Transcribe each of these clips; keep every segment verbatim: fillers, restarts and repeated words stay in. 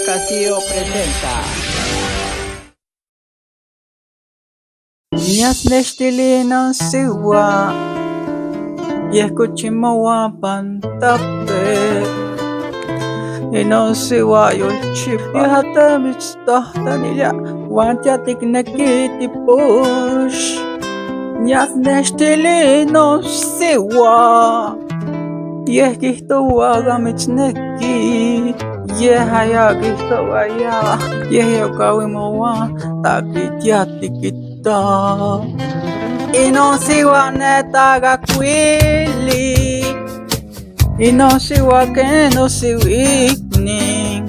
Castillo presenta. Ña si neshitili Inosi waa, yeh kuchi mo waa panta pe. Inosi waa yolchiba, yeh ata mi chita tani ya, wanti ati kineki tipush. Ña si neshitili Inosi waa, yeh kihto waa gha mi chineki, yeh aya kihto waa ya, yeh yoka wi mo waa taki dia tikita. Inosi waa neta gha kwili. Inosi waa kenosi wikni.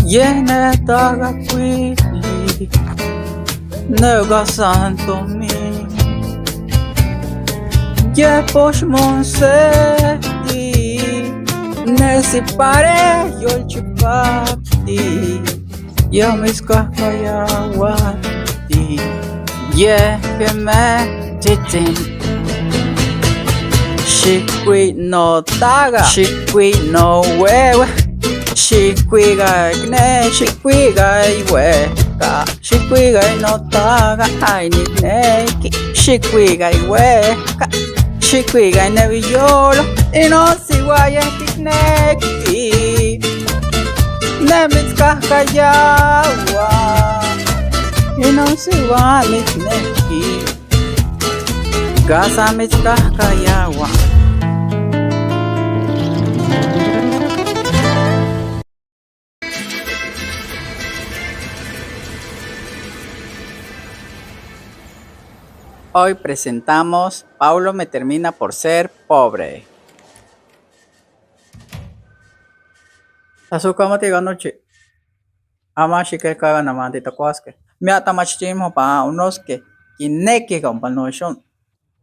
Yeh neta gha kwili. Neo gha Santo mi. Yeh posh mon seti. Nesi pare yolchipati. Yeh mis kahkaya wati. Yeh keme chitin. Shikwi no taga. Shikwi no wewe. Shikwi ga gne. Shikwi ga iwe. Ka. Shikwi ga ino taga. Ai ni neki. Shikwi ga iwe. Ka. Shikwi ga ine iyolo. Inosi waa yeh ki neki. Ne mitskahkaya waa. Inosi waa mi neki. Gasa mitskahkaya waa. Hoy presentamos Paulo me termina por ser pobre. Tasukama ti ganochi. Ama shike ka gana mandi takwaske. Mi ata machichimo pa unoske. Kineke kompa noshon.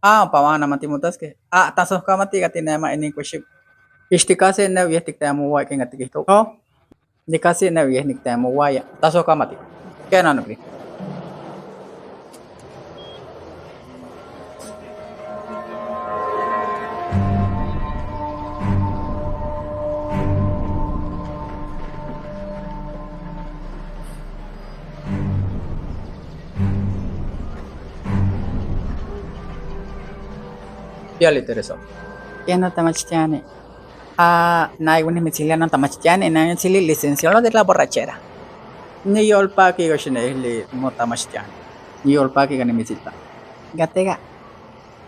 A pa wana mati mutaske. A tasukama ti gati nema ini kweshim. Ishti kasi ne uye tik temu wa kinga tikihto. Ni kasi ne uye nik temu waya. Tasukama ti. Kena nukri. Piali Teresa. Kena tamachitiani. A, na iwini mi tsili ana tamachitiani, na mi tsili licenciado de la borrachera. Ni yol paki ga shine ili mo tamachitiani. Ni yol paki ga ni mi tsita. Gatega.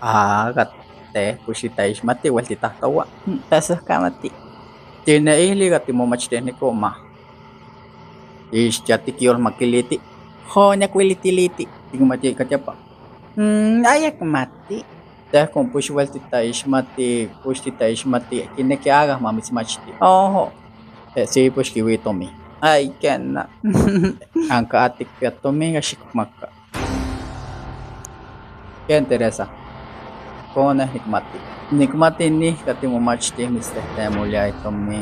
A, gate, pushita ishmati weltita tawa. Hmm, tasukama ti. Tine ili gati mo machiteni koma. Ishchati ki yol makiliti. Ho nya kwilitiliti. Igumati kachapa. Hmm, ayak mati. Teh kon push weltita ishmati, pushtita ishmati, kineki agha ma mitsmachiti. Oho. Eh, si push ki wi tomi. Ai, kena. Anka atik pia tomi ga shikmaka. Ken Teresa. Kone nikmati. Nikmati ni kati mo machiti miste temu li ai tomi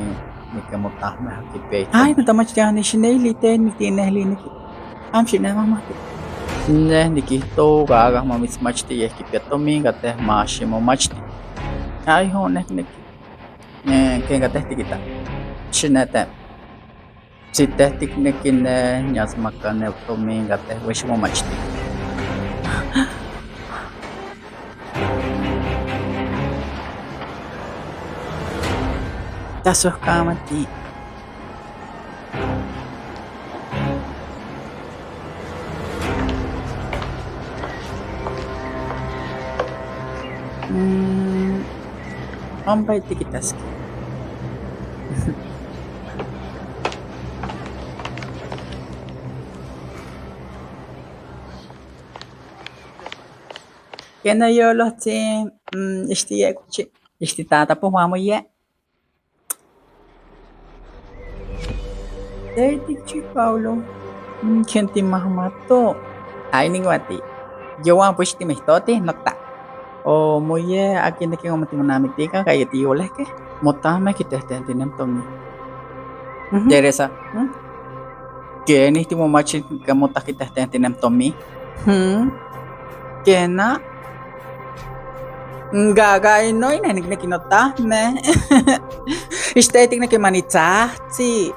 nike mo tahme ha kipe. Ai, no tamachiti ani shine ili te ni ti ne li niki. Am shine ma mati. Ne niki to ga aga ma mitsmachiti ye kipia tomi ga te ma shimo machiti. Ai ho ne niki. Eh, ke ga te tikita. Shine te. Si te tik niki ne nyas maka ne tomi ga te we shimo machiti. Tasukama ti. Mm, hombre tikitaski. Kena yo lo ti, mm, ishti ye kuchi. Ishti tata po hwamu ye. Dei ti chi Paulo, nchenti mahmato. Ai ninguati. Yo wan pushiti mihtoti nokta. O moye aki neki ngomati munamiti ka kayeti yoleke. Motame ki tehtenti nem tomi. Mhm. Teresa. Hmm? Keni ti mo machi ka mota ki tehtenti nem tomi. Hmm. Kena. Ngaga ino ina nikine kino tahme. Ishte tikne ke mani tsahti.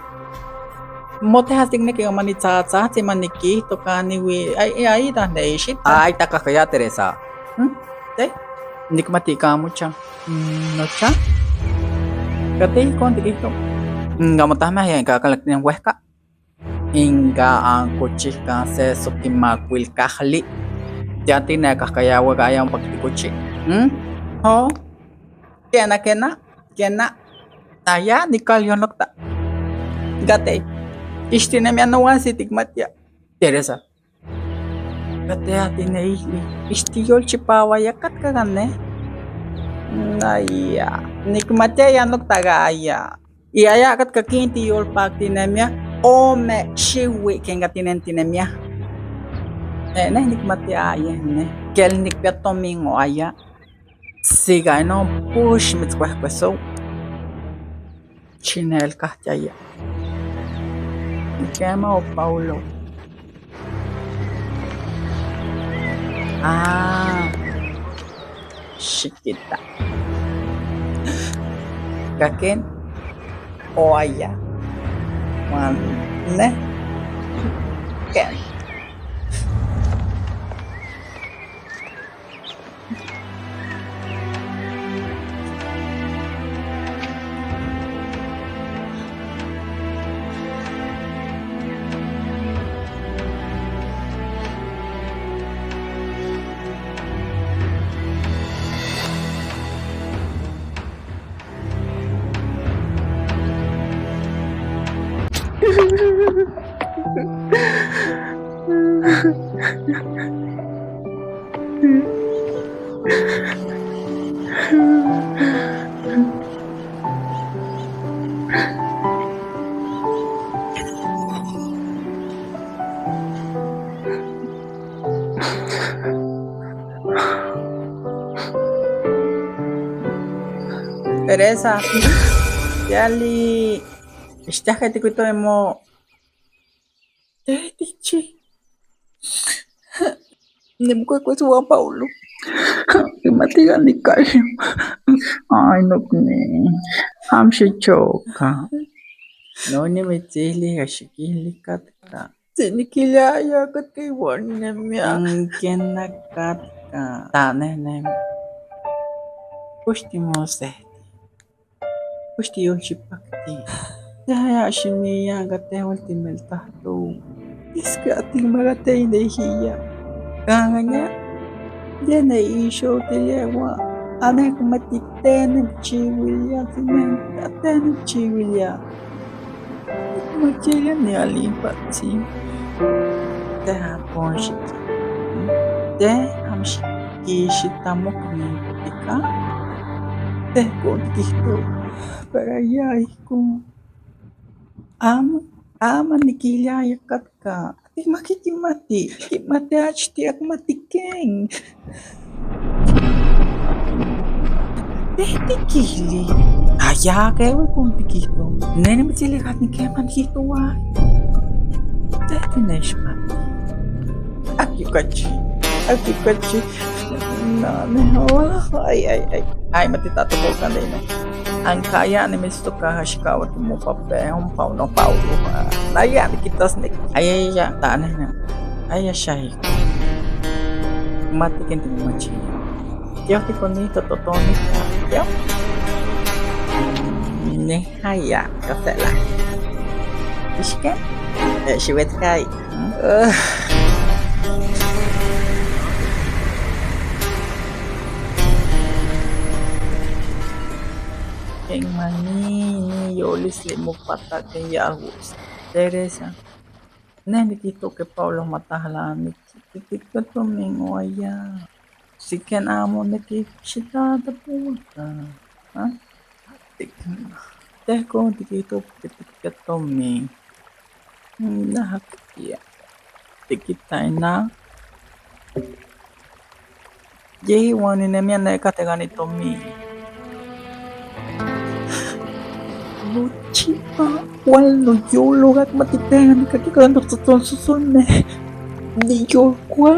Mo te has tik neke mani tsa tsa ti mani ki to kani wi. Ai, ai, ta ne ishi ta. Ai, ta ka ya Teresa. Hmm? Te? Nik mati ka mucha. Hmm, no cha. Kate kon tik to. Nga mo ta ma ya ka ka lak nen wehka. Inga ankuchi kan se suki makwil kahli. Tiati ne kahkaya wega ya mbakiti kuchi. Hmm? Ho? Kena, kena, kena. Aya, ni kal yon lokta. Gate. Isti ne mi ano wan si tik matia. Teresa. Gate ati ne isti yol chipawa ya kat kagane. Aya. Nik matia ya lokta ga aya. Iya ya kat ka kin ti yol pak tinemia. Ome shiwi kenga tinen tinemia. Eh, neh nik mati aye ne. Kel nik pia tomingo aya. Siga ino push mit kweh kweso. Chinel kahtia ya. Kema o Paulo. Ah, shikita. Kaken oya. Wan ne. Ken. Teresa, yali, estaje te cuento emo. Te dichi. Nemu kwe kwe tuwa Paulo. Imatiga ni kayo. Ai, no kune. Ham shi choka. No ni metili hashikili katka. Tini kilia ya katka iwani nemia. Ngena katka. Ta ne ne. Pushti mose. Pushti yonshi pakti. Ya ya shimi ya gate ulti meltahto. Iska ati magate ine hiya. Kanganya. Dene isho te yewa. Ane kumati tene chiwilia tene. Tene chiwilia. Machele ni ali pati. Te ha ponshi. Te hamshi kishi tamu kuni pika. Te kontisto. Para ya iku. Am, ama ni kilia ya katka. Ati maki kimati. Kimati achiti ak mati keng. Teti kili. Aya ke we kun tikito. Nene mi tili kat ni keman kito wa. Teti nesh mati. Aki kachi. Aki kachi. Na ne. Ay, ay, ay. Ay, mati tato bokan deno. Angkaya ni misto kaha shikawa tu mo pape, um, pau no pau. Na ya ni kita snek. Ay, ay, ya. Ta ne. Ay, ya shahi. Mati kenti mo machi. Yo te koni to to to ni. Yo. Ni haya kasela. Ishke. Eh, shiwet kai. Keng mani ni yolis le mo pata keng yahus. Teresa. Nene ki toke Paulo matahala ni ki ki ki tomingo ya. Siken amo ne ki shita da puta. Ha? Te ko te ki to te ki tomi. Na hakia. Te ki taina. Ye wani ne mi ane ka te gani tomi. Luchipa wal no yolo gak mati te gani ka ki gani to to so so ne. Ni yolkwa,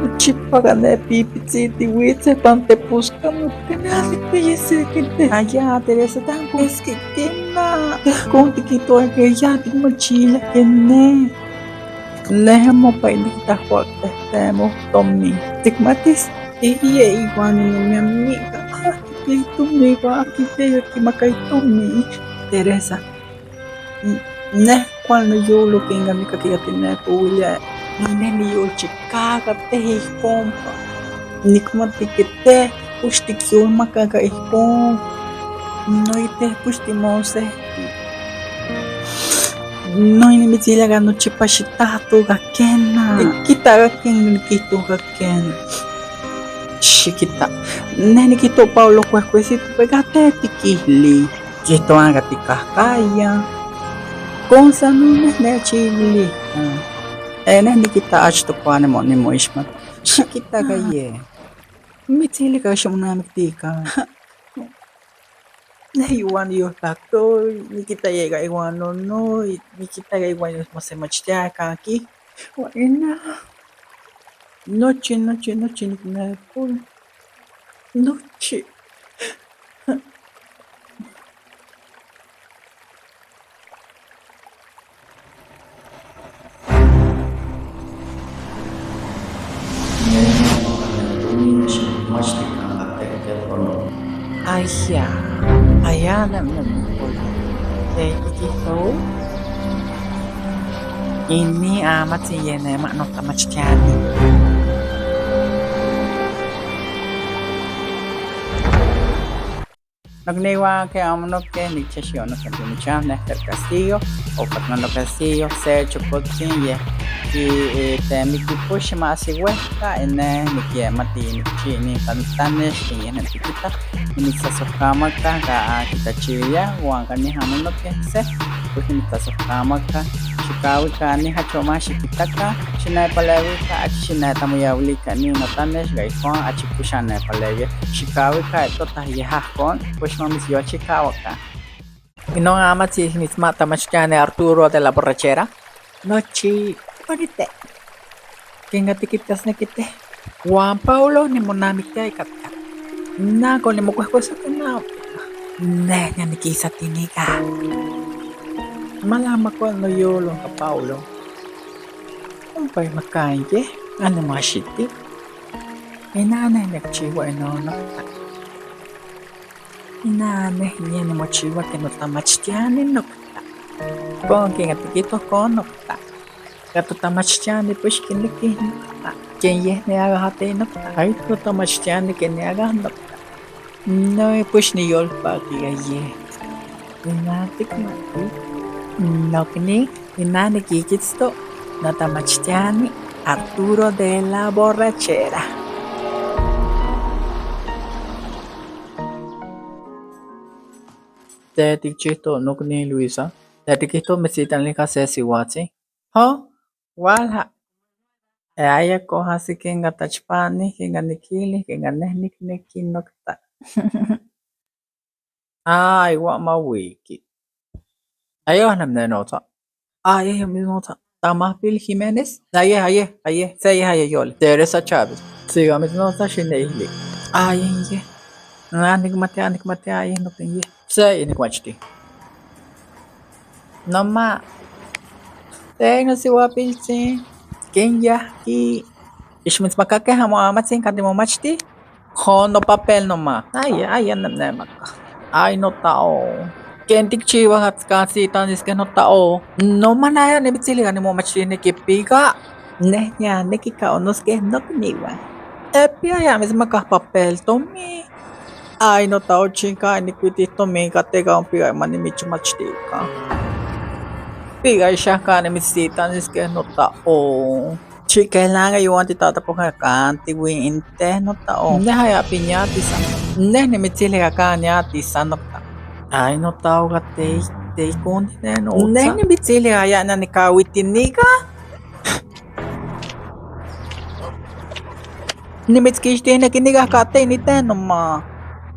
nu chịpagha n'ẹbe ipitsi dụ wee tsepa nte pụsụ ka mu kene alị kpeyesiri kete. Aya Teresa, dangu eske kena. Konti ki to ke ya di ma chila kene. Nehemo pa ini kita kwa tete mo tomi. Tikmatis. Iye igwani mi mi ka. Ah, ki tomi wa ki te ki maka tomi. Teresa. N-, nehekwa nu yolu kenga ni kake ya tene ko wile. Ni neheni yolu chikaga te he kompa. Ni kuma tikete pushti ki yolu makaga he kompa. No ite pushti Mose. No ini mitilaga no chipa shitatu ga kena. Kita ga kenga ni kitu ga kena. Shikita. Neheni kito Paulo kwe kwesi tu pega te tikihli. Kito anga tikakaya. Konsa no neheni chili. Ene ni kita achito kwane mo ni mo ishma. Shikita ga ye. Mitili ka shimuna mitika. Ne yuwan yo takto. Ni kita ye ga iwan no no. Ni kita ye iwan yo mose machita kaki. Wa ina. Nochi, nochi, nochi, ni kuna full. Nochi. Aya, aya, nem, nem, nem, eh, iki, oh. Ini amat sih ya, nem, mak, nok, tamat sekian. Nokniwa ke amuno ke ni chesio no ke dumi cham ne ter castillo, o patna no castillo, se chukotsin ye, ki, eh, temi ki pushi masi weka, ene, ni ki mati, ni chi, ni tan, tanesh, ki ye, ne tikita, ni sa sokama ka, ka, a, kita chiya, wanga ni hamuno ke, se, pushi ni sa sokama ka, shikawi ka, ni ha choma, shikita ka, shina palewi ka, achi shina tamu ya wuli ka, ni no tanesh, ga ikon, achi pusha ne palewi, shikawi ka, tota ye ha kon, Pues no mis yo chikawaka. Ino ama tsis mis mata machkani Arturo de la Borrachera. No chi, bonite. Kinga tikitas ne kite. Juan Paulo ni mo nami kai kapita. Nako ni mo kuehkueso ke na. Nehnya ni kisa tiniga. Mala ma ko no yolo ka Paulo. Umpai makanje, ani mashiti. Ina nehnya chiwa ino no. Ina nehnya ni mo chiwa ke no tamachitiani nokta. Konke ngati kito ko nokta. Gato tamachitiani pushkini ki nokta. Ken ye ne aga hate nokta. Ai to tamachitiani ke ne aga nokta. No pushni yol pa ki ga ye. Ina tik mati. Nokni. Inani kikisto, no tamachitiani Arturo de la Borrachera. Teti chito nukni Luisa. Teti kito mesita ni kasesi wati. Ho, wala. E aye ko hasi kinga tachpani, kinga nikili, kinga nehnik neki nokta. Ai, wa ma wiki. Ayo, nam ne nota. Aye, mi nota. Tama Phil Jimenez. Aye, aye, aye. Se aye, aye, yole. Teresa Chavez. Siga mi nota shine ile. Aye, ye. Na, nikmate, nikmate, aye, no, ye. Se, nikmachiti. No ma. Te no si wa pilsin. Kenya ki. Ishmit makake hamo amatsin kadimo machiti. Ho no papel no ma. Ai, ai, nem, nem, maka. Ai, no ta o. Kenti kchiwa hat kasi tan iske no ta o. No ma na ya ne bitili gani mo machine ke piga. Nehnya ne ki ka onos ke no kniwa. Epi aya mis maka papel to mi. Ai, no ta o chinka ni kwiti to mi ka tega on piga mani mi chumachtika. Piga isha ka ne mi sitan iske no ta o. Chikelanga, you want it out of her can't we interno ta o. Nde haya pinya tisa. Nde ne mitile ka kanya tisa nokta. Ai no ta o ga te te kondi ne no. Nde ne mitile haya na ni ka witi niga. Ni mitskishti ne kiniga ka te ni te no ma.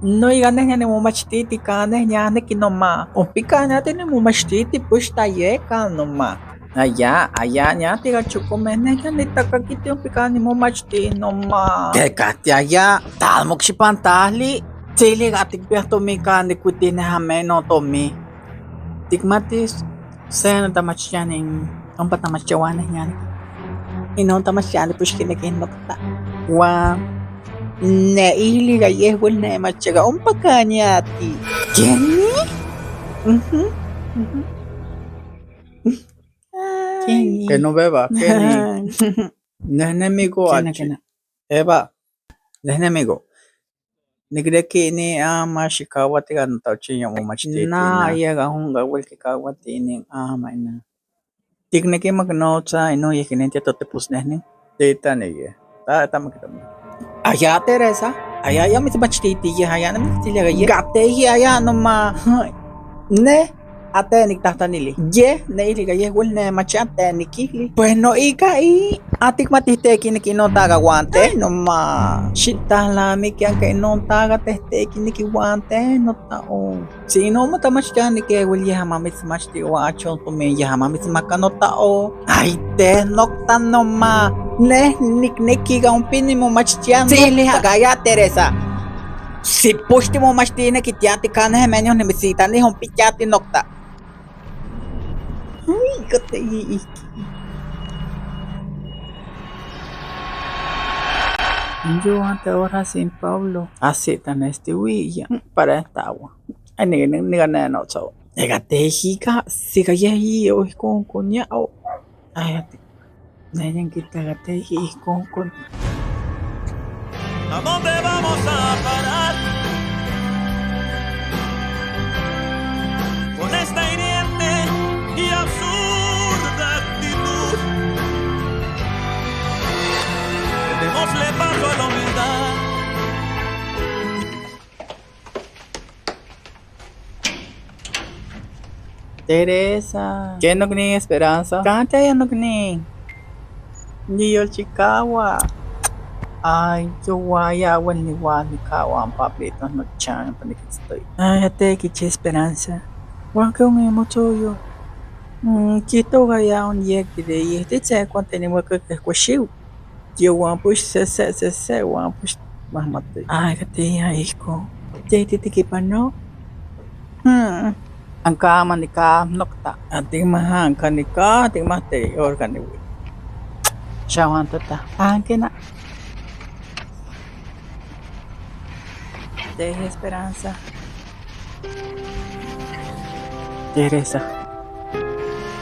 No iga ne ne mo machiti ti ka ne nya ne ki no ma. O pika nya te ne mo machiti ti pushta ye ka no ma. Aya, aya, nya tiga chukume, ne ka ni taka kiti umpika ni mo machiti no ma. Teka ti aya, tal mo kishi pantali, tili ga tik bia to mi ka ni kuti ne ha me no to mi. Tik matis, se no ta machiani, on pa ta machiani nyani. Ino ta machiani pushkine ke no ta. Wa, ne ili ga ye wul ne machiga, on pa ka nyati. Keni? Mhm, mhm. Keni. Keni beba, keni. Nene amigo kena, achi. Kena. Eba, nene amigo. Nigre kini ama shikawa tiga no tauchinho mo machitete na. Yega hunga wel kikawa tini ama ina. Tikne ke magno cha ino ye kini te tote pus nene. Teta ne ye. Ta, ta makita. Aya Teresa. Aya ya mi te machitete ye aya na mi te lega ye. Gate ye aya no ma. Ne. Ate ni tata nili. Ye, ne ili ga ye wul ne machi ate ni kili. Pues no ika i. Atik mati te kini ki no taga wante no ma. Shitala mi kian ke no taga te te kini ki wante no ta o. Si no mo ta machi ni ke wul ye hama mi machi ti wa acho to mi ye hama mi maka no ta o. Ai te no ta no ma. Ne nik nik ki ga un pini mo machi no. Si li ha ga ya Teresa. Si posti mo machi ne ki tiati ka ne me nyo ne mi si ta ni hon pichati no ta. Ui, kote i iki. Njo ante ora sin Pablo. Aseta neste wi ya. Para tawa. Ani ni ni gana no so. Ega te hika siga ya hi o hikon konya o. Ayate. Nayan kita gata hi hikon kon. ¿A dónde vamos a parar? Con esta hiriente y absurda actitud. Démosle paso a la humildad. Teresa. Keno kini Esperanza? Kante ya no kini. Ni yo chikawa. Ai, yo wa ya wen ni wa ni kawa papito no chan pa ni kisto. Ai, ate kichi Esperanza. Wan ke un emoto yo. Mm, kito ga ya un ye kide ye. Te che kwante ni wa ke ke kwashiu. Yo wan push se se se se wan push mahmati. Ai, kate ya iko. Te te te ke pano. Hmm. Anka manika nokta. Ati maha anka nika, ati mate orga ni wi. Shawan tata. Anke na. Te Esperanza. Teresa.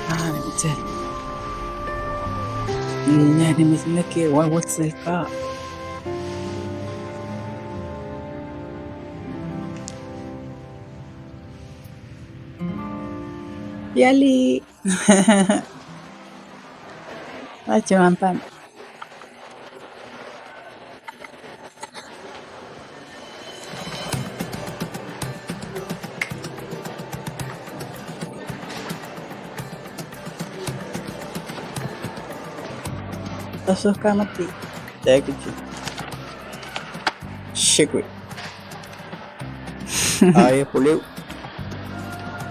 Ah, che. Nene mi neke wa what's the car? Yali. Achiwampan. Toso kamati. Thank you. Shikwi. Aye, puliu.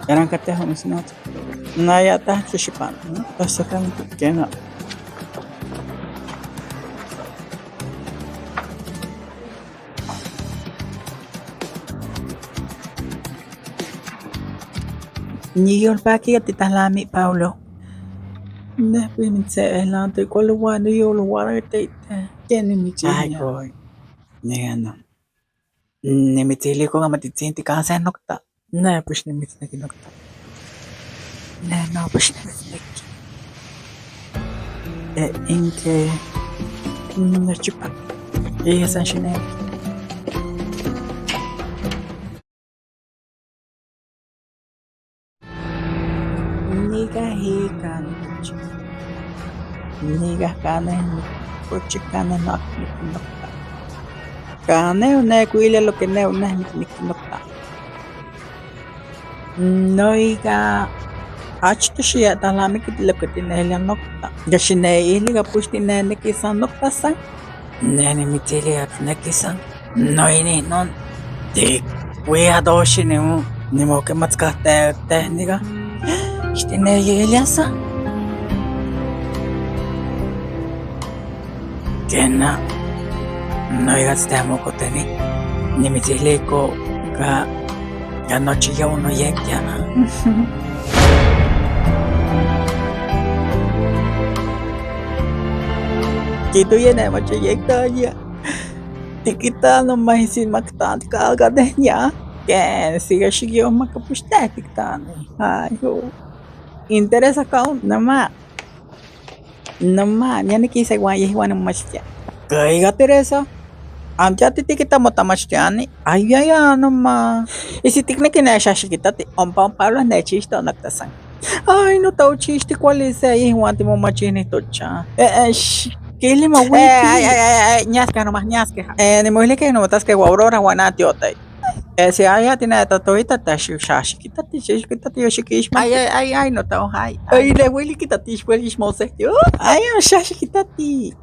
Eran kate hono sinoto. Na ya ta chushipano. Toso kamati. Kena. Ni yol pa ki ati talami Paulo. Ne pi mi tse elante kolo wa ni yol wa te te. Keni mi tse. Ai ya. Koi. Ne ya no. Ne mi tse le ko ma ti tse ti kansa nokta. Ne push ne mi tse ki nokta. Ne no push ne mi tse ki. E inke. Ne chupa. E san shine. Niga hi ka ni kuchi. Niga ka ne ni kuchi ka ne nok ni nokta. Ka ne une ku ile lo ke ne une ni ni nokta. Noiga achi tu shi ya ta la mi ki lo ke ti ne ile nokta. Ga shi ne ile ga push ti ne ni ki san nokta san. Nene mi tili ya tine kisa. No ini non. Ti kwi ya do shi ni mu. Ni mo ke matska te te niga. Shiti ne ye ya sa. Kena, no iga tsita moko teni, ni mi tsile ko ga, ga nochi ya uno ye kya. Kitu ye ne macho ye kya. Tikita no ma isi maktan ka ga de nya. Ken siga shigio makapushta tiktan. Ayo. Interesa kau nama. Nama, nyani kisa wan yehi wan mashtia. Kaiga Teresa. Ancha titi kita mota mashtiani. Ayaya nama. Isi tikne kina shashi kita ti ompa ompa lo ne chisto naktasan. Ay, no ta uchisti kwalise yehi wan ti mo machini tocha. Eh, eh, sh-, kili ma wiki. Eh, ay, ay, ay, ay, nyaska nama, nyaska. Eh, ni mo ile ke no taske wa aurora wana ti otai. Ese aya tina ta to ita ta shi shashi kita ti shi kita ti shi kishma. Ay, ay, ay, ay, no ta o hai. Ay, le weli kita ti shi weli shmo se. Ay, shashi kita ti.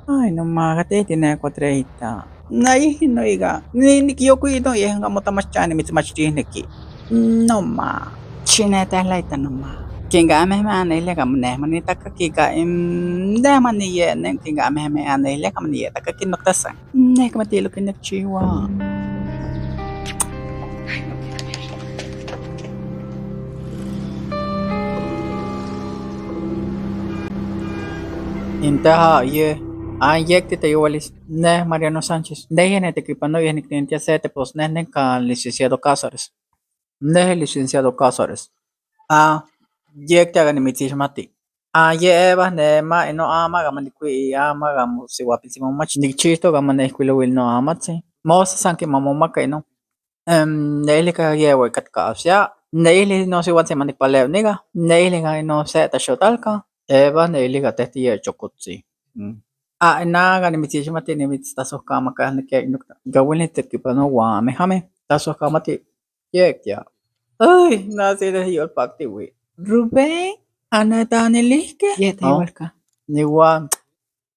Ay, no ma ga te tina ko tre ita. Na ihi no iga. Ni, ni ki yoku ino ye nga mota machani mitsi machini ki. No ma. Chine ta la ita no ma. Kinga me me ana ile ga mne mani taka ki ga im. Nde mani ye ne kinga me me ana ile ga mani ye taka ki nokta sa. Nek mati lo ke nek chiwa. Intaha ye. An yek tita yuwalis. Ne Mariano Sánchez. Ne yene te kipano yene ktentia sete pos ne ne ka licenciado Cáceres. Ne licenciado Cáceres. A yek te gani mitsi mati. Aye Eva ne ma ino ama gama ni kwi ama gama si wapisi mo machi ni chisto gama ne kwilo wil no ama tsi. Mo sa sanki mamo maka ino. Em, ne ili ka ye we kat ka afia. Ne ili no si wan se mani pale niga. Ne ili ga ino se ta shotal ka. Eva ne ili ga teti ye chokutsi. Mm. A na gani mitsi mati ni mitsi ta so kama ka ne ke ino. Ga wili te kipano wa me hame. Ta so kama ti. Ye kya? Ay, na se de yol pakti wi. Rubén, ana ta ni lihke? Ye te yol ka. Ni wan,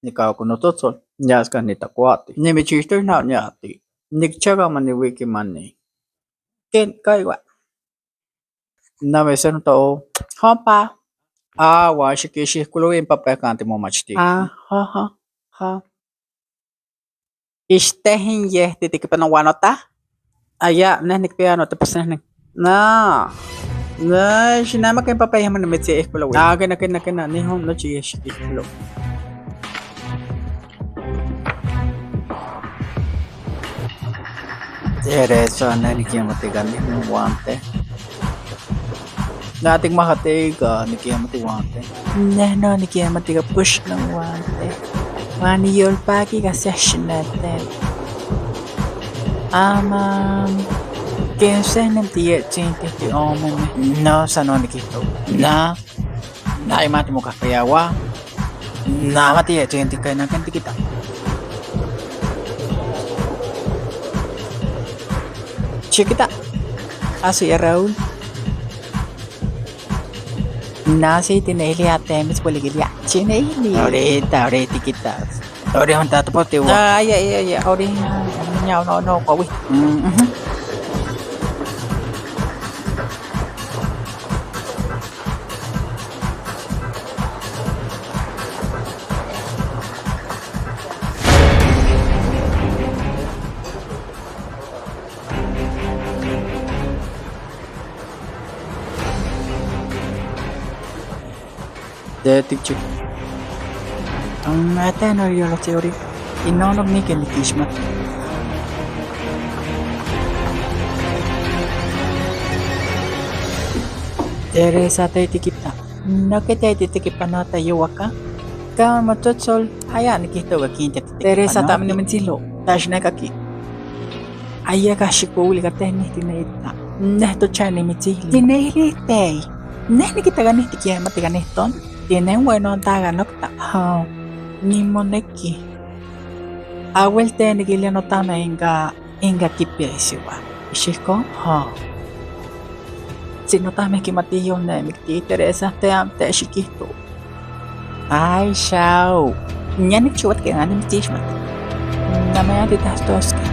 ni ka kuno totso, ni aska ni ta kwati. Ni mi chisto na ni ati. Ni chaga mani wiki mani. Ken kaiwa. Na me sen to. Hopa. A wa shi ki shi kulo win papa kanti mo machti. A ha ha ha. Istehin ye titi kipano wanota. Aya, neh ni kipe anota pusneh ni. Na. Na, shi na ma ke papa ye mani mitsi ekpelo we. Ah, kena, kena, kena, ni hon no chi ye shi ekpelo. Teresa, neh ni kiye mati ga ni hon wante. Nati mahati ga ni kiye mati wante. Neh no ni kiye mati ga push no wante. Wani yol paki ga seshinete. Ama, ken se nem ti ye tsinti ti omeme. No, sa no ni kito. Na, na imati mo kakayawa. Na mati ye tsinti kena kenti kita. Chiquita. Así ya Raúl. Nasi tiene Elia temis puede que ya tiene Elia. Ahorita, ahorita, chiquitas. Ahorita un rato por ti. Ay, ay, ay, ay, ahorita. No, no, no, COVID. Mm, ujú. De tikchik. Ata no yo lo teori. Ino no mi ke ni kishma. Teresa te tikita. No ke te tikipano ta yo waka. Ka mo totsol aya ni kito ga kinte. Teresa ta mi ni mintilo. Ta shina kaki. Aya ka shikpo wuli ka teh nih tine ita. Neh to chai ni mitsi hili. Tine hili tei. Neh ni kita ga nih tikiya ma tiga nih ton. Tine nwe no ta ga nok ta. Ha. Ni mo neki. Awel teh ni gile no ta me inga, inga kipia isiwa. Ishiko? Ha. Si no ta me ki mati yo ne mi ti Teresa te am te shikitu. Ay, chao. Ña ni chiwat ke ngani mi tishmat. Namaya de das dos ke.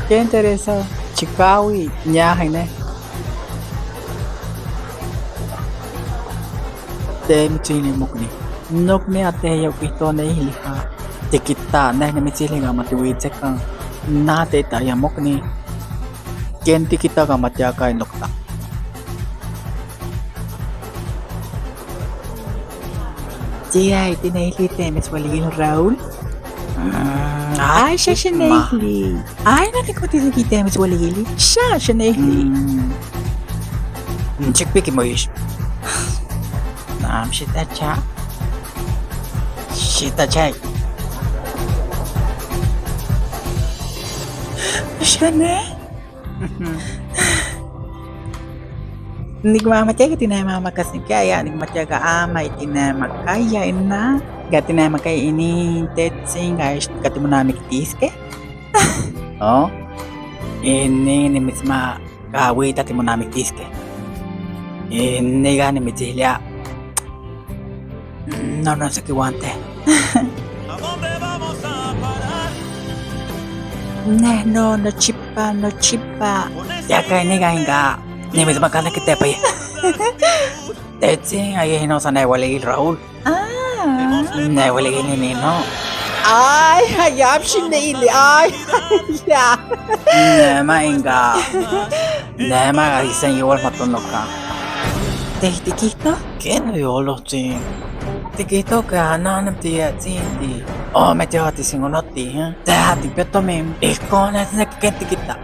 Qué interesante. Chikawi, ñahine. Te mi tsini mukni. Nokni ate yo kito ne hiliha. Tikita ne ne mi tsili ga mati wi tsekan. Na te ta ya mukni. Qué tikita ga mati aka nokta. Che, ai, tiene ahí te me suele ir Raúl. Mm, ah, ay, shasha ma. Nehli. Ay, no te contes que te me suele ir. Shasha nehli. Mm. Mm, chik piki moish. Nam shita cha. Shita chai. Shane. Nigma macha ga tina ma ma kasni kaya, nigma macha ga ama itina ma kaya ina, ga tina ma kaya ini tetsin ga, ga timu na miktiske. Oh, ini ni misma ga wi ta timu na miktiske. Ini ga ni mitilia. No, no sé qué guante. Neh, no, no chipa, no chipa. Ya ka ini ga inga. Ni mi ma kana kitepe. Tetsi aye no sa na wale il Raúl. Ah. Na wale il ni no. Ay, ay, apshi ni ili. Ay, ya. Nema inga. Nema isen yo wal matonoka. Teh tikito. Keno yo lo tsi. Tikito ka na nem ti ya tsi ti. O me te ati singo no ti, eh. Te ati peto me. Ikona sne ke tikita.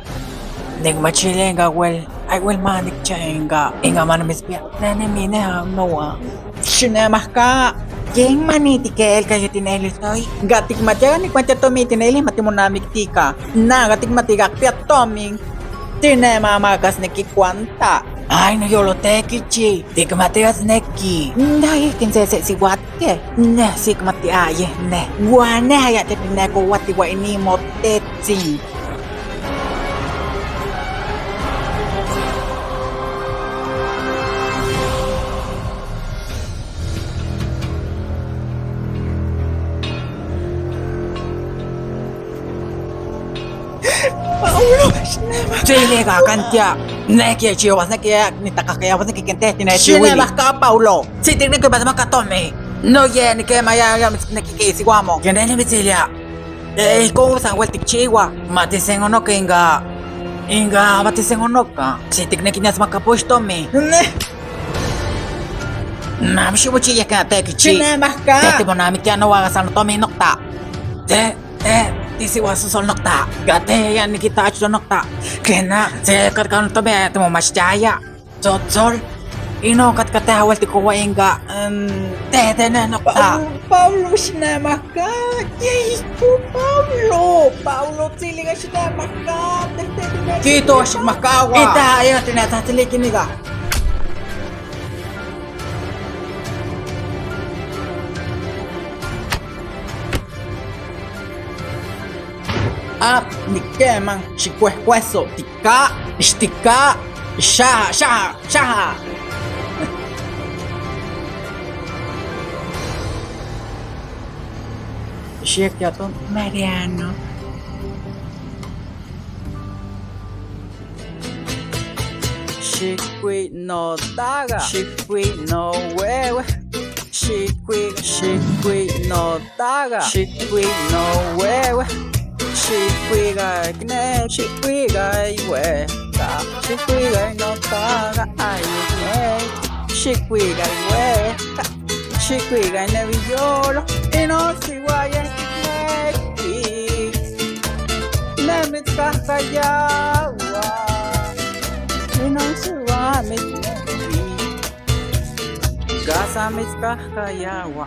Nigma chile inga wel. Ai wel ma nik cha inga. Inga mana mispia. Nene mine ha no wa. Shine mahka. Yen mani tike el ka yo tineli soi. Ga tikma cha nigma cha tomi tineli mati mona miktika. Na ga tikma tiga pia tomi. Tine mama kas neki kwanta. Ai no yo lo te kichi. Tikma tiga sneki. Ndai kinse se si wat. Ke, ne, si kmati aye, ne. Wa ne aya te ne ko wati wa ini mo tetsin. Paulo, Shinema. Chile ga kantia. Ne ke chi wa ne ke ni taka ke wa ne ke kente ne chi. Shinema ka Paulo. Si te ne ke ba ma ka tome. No ye ni ke ma ya ya ne ke ke si wa mo. Kende ne bitilia. Eh, ko sa wel tik chi wa. Ma te sengo no ke inga. Inga, ma te sengo no ka. Si te ne ke nyas ma ka posto me. Ne. Na mi shi bo chi ya ka te ki chi. Shinema ka. Te te bona mi tia no wa sa no tome no ta. Te. Eh, tisi wa soso nokta. Gate ya nikita achuto nokta. Kena, se kat kan to be temo mashchaya. Tsotsol. Ino kat kat awal tiko wa inga. Em, te te ne nokta. Paulo, Paulo, Shinema ka. Yesu, Paulo. Paulo, tiliga Shinema ka. Te te te ne. Kito Shinema ka wa. Ita, ya tena tatili kiniga. A, nikema, shikwehkweso, tika, shitika, shaha, shaha, shaha. Shiekiato, Mariano. Shikwi no daga, shikwi no wewe. Shikwi, shikwi no daga, shikwi no wewe. Shikwi ga kine, shikwi ga iwe. Shikwi ga no daga, ai ne. Shikwi ga iwe. Shikwi ga ne yolo, ino si wa ye neki. Ne mi tsaka yawa, ino si wa mi neki. Gasa mi tsaka yawa.